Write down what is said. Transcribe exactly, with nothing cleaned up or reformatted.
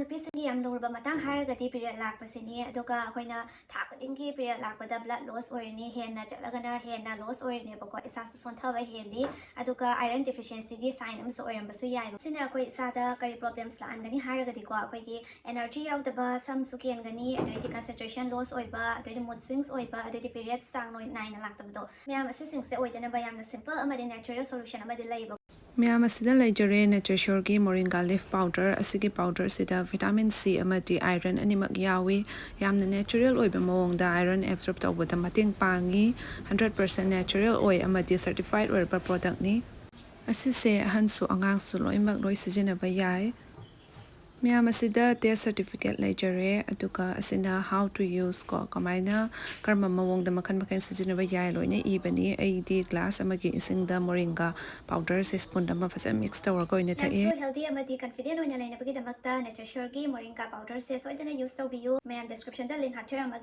ꯅꯨꯄꯤꯁꯤꯡꯒꯤ ꯌꯥꯝ ꯂꯨꯔꯕ ꯃꯇꯥꯡ ꯍꯥꯏꯔꯒꯗꯤ ꯄꯤꯔꯤꯌꯗ ꯂꯥꯛꯄꯁꯤꯅꯤ꯫ ꯑꯗꯨꯒ ꯑꯩꯈꯣꯏꯅ ꯊꯥ ꯈꯨꯗꯤꯡꯒꯤ ꯄꯤꯔꯤꯌꯗ ꯂꯥꯛꯄꯗ ꯕ꯭ꯂꯗ ꯂꯣꯁ ꯑꯣꯏꯔꯅꯤ, ꯍꯦꯟꯅ ꯆꯠꯂꯒꯅ ꯍꯦꯟꯅ ꯂꯣꯁ ꯑꯣꯏꯔꯅꯦꯕꯀꯣ, ꯏꯁꯥꯁꯨ ꯁꯣꯟꯊꯕ ꯍꯦꯜꯂꯤ꯫ ꯑꯗꯨꯒ ꯑꯥꯏꯔꯟ ꯗꯤꯐꯤꯁꯤꯌꯦꯟꯁꯤꯒꯤ ꯁꯥꯏꯟ ꯑꯃꯁꯨ ꯑꯣꯏꯔꯝꯕꯁꯨ ꯌꯥꯏꯕ꯫ ꯁꯤꯅ ꯑꯩꯈꯣꯏ ꯏꯁꯥꯗ ꯀꯔꯤ ꯄ꯭ꯔꯣꯕ꯭ꯂꯦꯝꯁ ꯂꯥꯛꯍꯟꯒꯅꯤ ꯍꯥꯏꯔꯒꯗꯤꯀꯣ, ꯑꯩꯈꯣꯏꯒꯤ ꯑꯦꯅꯔꯖꯤ ꯌꯥꯎꯗꯕ, ꯁꯝꯁꯨ ꯀꯦꯟꯒꯅꯤ, ꯑꯗꯩꯗꯤ ꯀꯟꯁꯦꯟꯇ꯭ꯔꯦꯁꯟ ꯂꯣꯁ ꯑꯣꯏꯕ, ꯑꯗꯩꯗꯤ ꯃꯨꯗ ꯁ꯭ꯋꯤꯡꯁ ꯑꯣꯏꯕ, ꯑꯗꯩꯗꯤ ꯄꯤꯔꯤꯌꯗ ꯆꯥꯡ ꯅꯣꯏ- ꯅꯥꯏꯅ ꯂꯥꯛꯇꯕꯗꯣ, ꯃꯌꯥꯝ ꯑꯁꯤꯁꯤꯡꯁꯦ ꯑꯣꯏꯗꯅꯕ ꯌꯥꯝꯅ ꯁꯤꯝꯄꯜ ꯑꯃꯗꯤ ꯅꯦꯆꯔꯦꯜ ꯁꯣꯂꯨꯁꯟ ꯑꯃꯗꯤ ꯂꯩꯌꯦꯕ꯫ ꯃꯌꯥꯝ ꯑꯁꯤꯗ ꯂꯩꯖꯔꯦ ꯅꯦꯆꯔꯁꯣꯔꯒꯤ ꯃꯣꯔꯤꯡꯒꯥ ꯂꯤꯐ ꯄꯥꯎꯗꯔ꯫ ꯑꯁꯤꯒꯤ ꯄꯥꯎꯗꯔꯁꯤꯗ ꯚꯤꯇꯥꯃꯤꯟ ꯁꯤ ꯑꯃꯗꯤ ꯑꯥꯏꯔꯟ ꯑꯅꯤꯃꯛ ꯌꯥꯎꯏ꯫ ꯌꯥꯝꯅ ꯅꯦꯆꯔꯦꯜ ꯑꯣꯏꯕ ꯃꯑꯣꯡꯗ ꯑꯥꯏꯔꯟ ꯑꯦꯕꯖꯣꯔꯕ ꯇꯧꯕꯗ ꯃꯇꯦꯡ ꯄꯥꯡꯉꯤ꯫ ꯍꯟꯗ꯭ꯔꯦꯠ ꯄꯥꯔꯁꯦꯟ ꯅꯦꯆꯔꯦꯜ ꯑꯣꯏ ꯑꯃꯗꯤ ꯁꯔꯇꯤꯐꯥꯏꯠ ꯑꯣꯏꯔꯕ ꯄ꯭ꯔꯣꯗꯛꯅꯤ꯫ ꯑꯁꯤꯁꯦ ꯑꯍꯟꯁꯨ ꯑꯉꯥꯡꯁꯨ ꯂꯣꯏꯅꯃꯛ ꯂꯣꯏ ꯁꯤꯖꯤꯟꯅꯕ ꯌꯥꯏ꯫ ꯃꯌꯥꯝ ꯑꯁꯤꯗ ꯇꯦꯁ ꯁꯔꯇꯤꯐꯤꯀꯦꯠ ꯂꯩꯖꯔꯦ, ꯑꯗꯨꯒ ꯑꯁꯤꯅ how to use ꯀꯣ, ꯀꯃꯥꯏꯅ, ꯀꯔꯝꯕ ꯃꯑꯣꯡꯗ ꯃꯈꯜ ꯃꯈꯜ ꯁꯤꯖꯤꯟꯅꯕ ꯌꯥꯏ ꯂꯣꯏꯅ ꯏꯕꯅꯤ꯫ ꯑꯩꯗꯤ ꯒ꯭ꯂꯥꯁ ꯑꯃꯒꯤ ꯏꯁꯤꯡꯗ ꯃꯣꯔꯤꯡꯒꯥ ꯄꯥꯎꯗꯔꯁꯦ ꯁ꯭ꯄꯨꯟ ꯑꯃ ꯐꯖꯅ ꯃꯤꯛꯁ ꯇꯧꯔꯒ ꯑꯣꯏꯅ ꯊꯛꯏ꯫ ꯌꯥꯝꯁꯨ ꯍꯦꯜꯗꯤ ꯑꯃꯗꯤ ꯀꯟꯐꯤꯗꯦꯟ ꯑꯣꯏꯅ ꯂꯩꯅꯕꯒꯤꯗꯃꯛꯇ ꯅꯦꯆꯔꯁꯣꯔꯒꯤ ꯃꯣꯔꯤꯡꯒꯥ ꯄꯥꯎꯗꯔꯁꯦ ꯁꯣꯏꯗꯅ ꯌꯨꯁ ꯇꯧꯕꯤꯌꯨ꯫ ꯃꯌꯥꯝ ꯗꯤꯁꯀ꯭ꯔꯤꯞꯁꯟꯗ ꯂꯤꯡ ꯍꯥꯞꯆꯔꯝꯃꯒꯦ꯫